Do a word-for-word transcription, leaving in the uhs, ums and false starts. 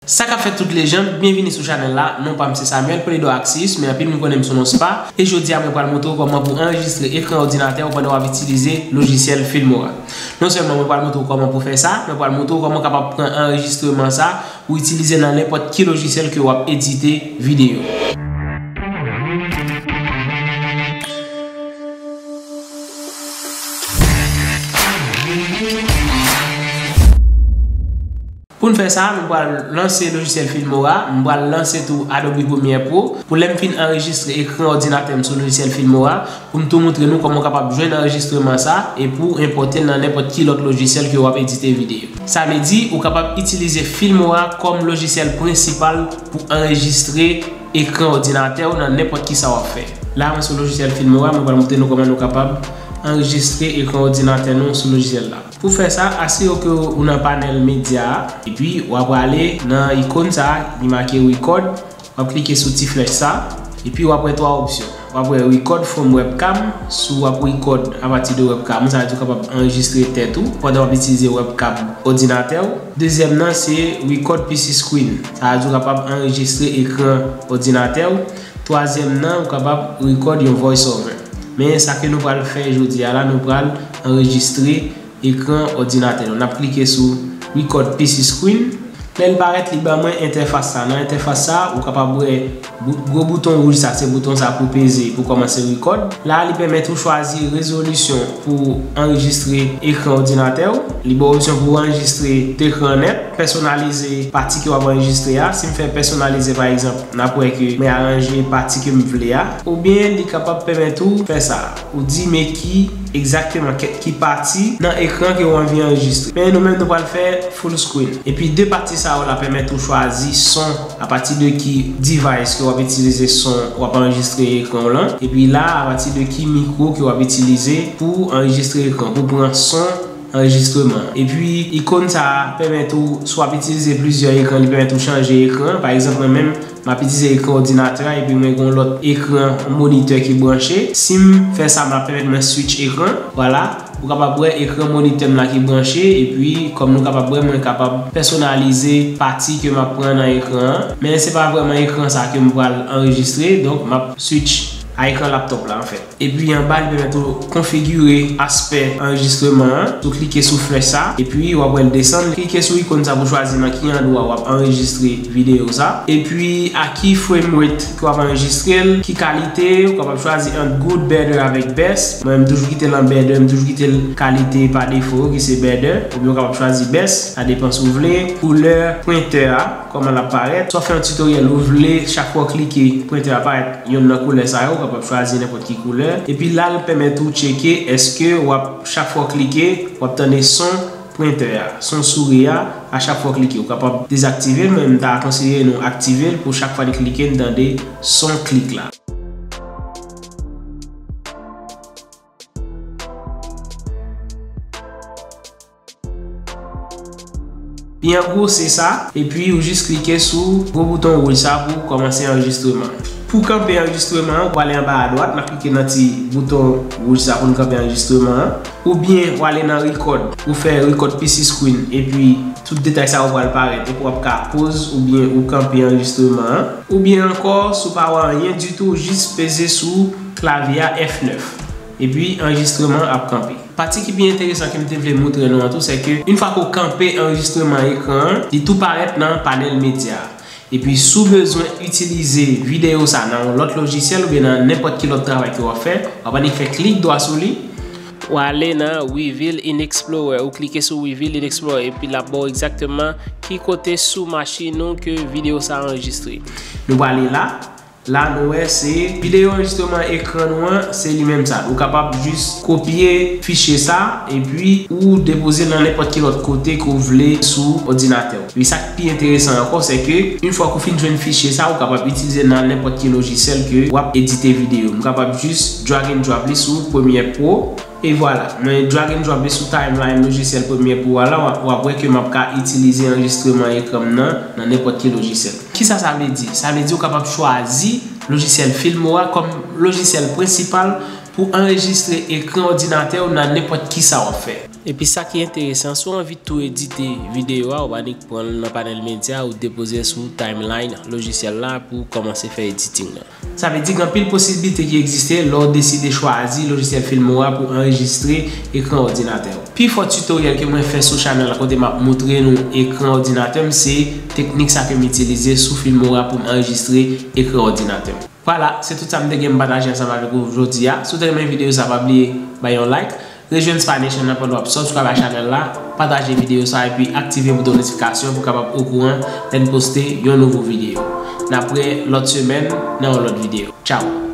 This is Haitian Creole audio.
Sa k ap fèt tout lejann, byenvini sou chanèl la. Non pa m se Samuel Poledor Axius, men anpil moun konnen m sou non Spa. E jodi a, mwen pral montre w kòman pou anrejistre ekran òdinatè w pandan w ap itilize lojisyèl Filmora. Non sèlman mwen pral montre w kòman pou fè sa, mwen pral montre w kòman w kapab pran anrejistreman sa pou itilize nan nenpòt ki lojisyèl ke w ap edite videyo. Pou n fè sa, nou pral lanse lojisyèl Filmora, m pral lanse tou Adobe Premiere Pro. Pou lè m fin anrejistre ekran òdinatè m sou lojisyèl Filmora, pou m tou montre nou kòman w kapab jwenn anrejistreman sa e pou w enpòte l nan nenpòt ki lòt lojisyèl ke w ap edite videyo. Sa vle di, ou kapab itilize Filmora kòm lojisyèl prensipal pou anrejistre ekran òdinatè w nan nenpòt ki sa w ap fè. La, mwen sou lojisyèl Filmora, mwen pral montre nou kòman nou kapab anrejistre ekran òdinatè nou sou lojisyèl la. Pou fè sa, asire w ke ou nan panèl medya a, epi w ap prale nan ikòn sa a ki make record, w ap klike sou ti flèch sa, epi w ap wè twa opsyon. W ap wè record from webcam, si w ap record apati de webcam, sa vle di w kapab anrejistre tèt ou pandan w ap itilize webcam òdinatè w. Dezyèm nan se record P C screen, sa vle di w kapab anrejistre ekran òdinatè w. Twazyèm nan, ou kapab record yon voice over. Men sa ke nou pral fè jodi a la, nou pral anrejistre ekran òdinatè nou. N ap klike sou record P C screen. Lè l parèt, li ban mwen entèfas sa. Nan entèfas sa, ou kapab wè bou- gwo bouton wouj sa, se bouton sa pou peze pou kòmanse record. La, li pèmèt ou chwazi rezolisyon pou anrejistre ekran òdinatè w. Li ba w opsyon pou anrejistre ekran nèt, pèsonalize pati ke w ap anrejistre a. Si m fè pèsonalize, pa egzanp, n ap wè ke mwen aranje pati ke m vle a. Oubyen li kapab pèmèt ou fè sa. Ou di men ki egzakteman ki, ki pati nan ekran ke w anvi anrejistre. Men nou menm nou pral fè full screen. Epi de pati sa yo la pèmèt ou chwazi son, apati de ki device ke w ap itilize son w ap anrejistre ekran w lan. Epi la, apati de ki mikwo ke w ap itilize pou anrejistre ekran, pou pran son anrejistreman. Epi ikòn sa a pèmèt ou, si w ap itilize plizyè ekran, li pèmèt ou chanje ekran. Pa egzanp, mwen menm, m ap itilize ekran òdinatè a, epi mwen gen yon lòt ekran, yon monitè ki branche. Si m fè sa, m ap pèmèt mwen switch ekran. Vwala, ou kapab wè ekran monitè m la ki branche, epi kòm nou kapab wè, mwen kapab pèsonalize pati ke m ap pran nan ekran an. Men se pa vrèman ekran sa ke m pral anrejistre, donk m ap switch a ekran laptòp la, anfèt. Epi anba, li pèmèt ou konfigire aspè anrejistreman an. Ou klike sou flèch sa, epi w ap wè l desann. Klike sou ikòn sa pou chwazi nan ki andwa w ap anrejistre videyo sa. Epi a ki frame rate ke w ap anrejistre l, ki kalite, ou kapab chwazi ant good, better avèk best. Mwen, m toujou kite l an better, m toujou kite l kalite pa defo, ki se better. Oubyen ou kapab chwazi best, sa depan si w vle. Koulè prentè a, kòman l ap parèt. Si w ap fè yon tutorial, ou vle chak fwa w klike, prentè a parèt yonn nan koulè sa yo, ou kapab chwazi nenpòt ki koulè. Epi la, l pèmèt ou tcheke èske w ap, chak fwa w klike, w ap tande son prentè a, son souri a, a chak fwa w klike. Ou kapab dezaktive l, men m ta konseye nou aktive l pou chak fwa n klike, n tande son klik la. Li an gwo se sa, epi ou jis klike sou gwo bouton wouj sa pou kòmanse anrejistreman. Pou kanpe anrejistreman an, ou ale anba adwat, n ap klike nan ti bouton wouj sa pou n kanpe anrejistreman an. Oubyen ou ale nan record, ou fè record P C screen, epi tout detay sa yo pral parèt, epi w ap ka pause oubyen ou kanpe anrejistreman an. Oubyen ankò, si w pa wè anyen ditou, ou jis peze sou klavye a F nèf, epi anrejistreman an ap kanpe. Pati ki pi enteresan ke m te vle montre nou an tou, se ke yon fwa ke w kanpe anrejistreman ekran an, li tou parèt nan panèl medya a. Epi si w bezwen itilize videyo sa nan yon lòt lojisyèl oubyen nan nenpòt ki lòt travay ke w ap fè, w ap annik fè klik dwa sou li. W ale nan Reveal in Explorer, ou klike sou Reveal in Explorer, epi l ap ba w egzakteman ki kote sou machin ou ke videyo sa anrejistre. Nou prale la. La, nou wè se videyo anrejistreman ekran nou an, se li menm sa. Ou kapab jis kopye fichye sa, epi ou depoze l nan nenpòt ki lòt kote ke w vle sou òdinatè w. Epi sa k pi enteresan ankò, se ke yon fwa ke w fin jwenn fichye sa, ou kapab itilize l nan nenpòt ki lojisyèl ke w ap edite videyo. M kapab jis drag and drop li sou Premiere Pro. E vwala, mwen drag and drop li sou timeline lojisyèl Premiere Pro a la, w ap, w ap wè ke m ap ka itilize anrejistreman ekran m nan, nan nenpòt ki lojisyèl. Kisa sa vle di? Sa vle di ou kapab chwazi lojisyèl Filmora kòm lojisyèl prensipal pou anrejistre ekran òdinatè w nan nenpòt kisa w ap fè. Epi sa ki enteresan, si w anvi tou edite videyo a, ou pa nik pran l nan panèl medya, ou depoze l sou timeline lojisyèl la pou w kòmanse fè editing nan. Sa vle di gen anpil posiblite ki egziste lè w deside chwazi lojisyèl Filmora pou w anrejistre ekran òdinatè w. Pi fò tutoriel ke mwen fè sou chanèl la kote m ap moutre nou ekran òdinatè m, se teknik sa ke m itilize sou Filmora pou m anrejistre ekran òdinatè m. Vwala, se tout sa m te gen m pataje ansanm avèk ou jodi a. Si w te renmen videyo sa, pa bliye bay yon like. Rejwenn Spy Nation nan pandan w ap subscribe a chanèl la, pataje videyo sa epi aktive bouton notifikasyon pou w kapab okouran lè n poste yon nouvo videyo. N ap wè lòt semèn nan yon lòt videyo. Tchao!